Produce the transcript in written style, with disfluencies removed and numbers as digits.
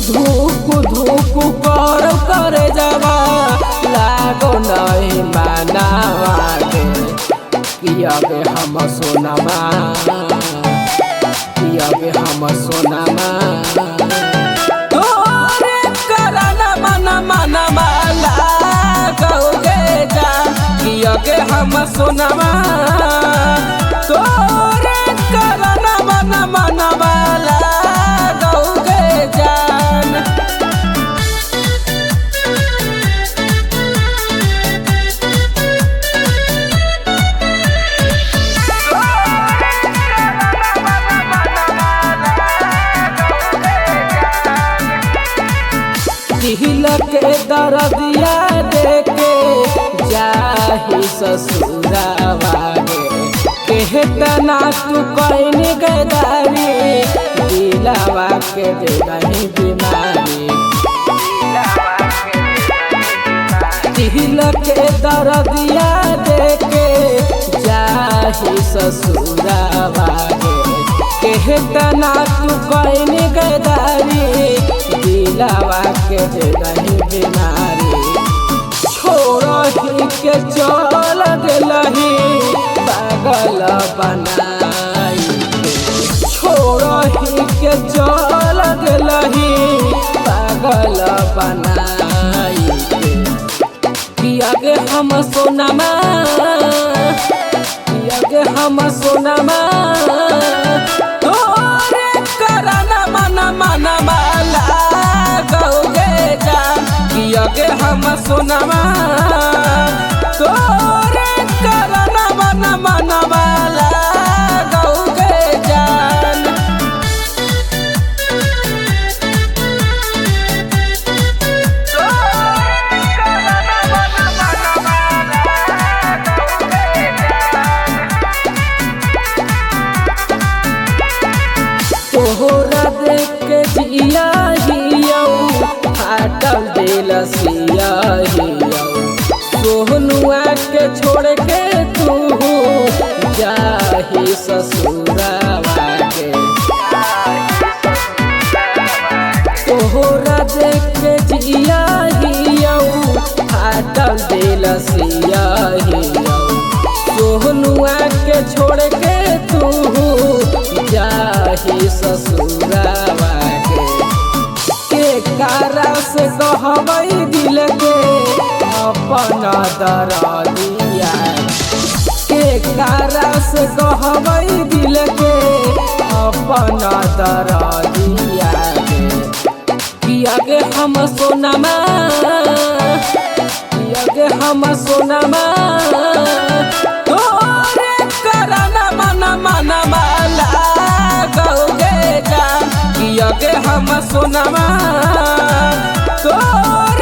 धूप धूप कर कर जवा लागो नहीं मानावा के किया गे हम सोनामा किया गे हम सोनामा तोरे कराना मना मना माला कहोगे जा किया गे हम सोनामा तोरे कराना मना मना माला कहोगे जान। दिल के दर्दिया देके जाही ससुरावा गे केतना तू कइन गदारी दिलावा के दे दही बीमारी। दिल के दर्दिया देके जाही ससुरावा गे केतना तू कइन गदारी दिलावा के दे दही बीमारी। छोड़ के चल दिलही पागल बनाई छोड़ के चल दिलही पागल बनाई किया गे हम सोनामा किया गे हम सोनामा तोरे कराना मना मना माला कहोगे जा किया गे हम सोनामा तोरे कराना मना मना माला कहोगे जान। तोहरा देख के जिया हियौ फाटल दिल सिया हियौ सोहनुआ के छोड़ के तू जाही ससुरावा के। तोहरा देख के जिया हियौ फाटल दिल सिया हियौ सोहनुआ के छोड़ के तू जाही ससुरावा के कारा से कहबै दिल के अपन दरदिया के कारा से कहबै दिल के अपन दरदिया के किया गे हम सोनामा किया गे हम सोनामा तोरे कराना मना मना माला कहोगे जा किया गे हम सोनामा तोरे।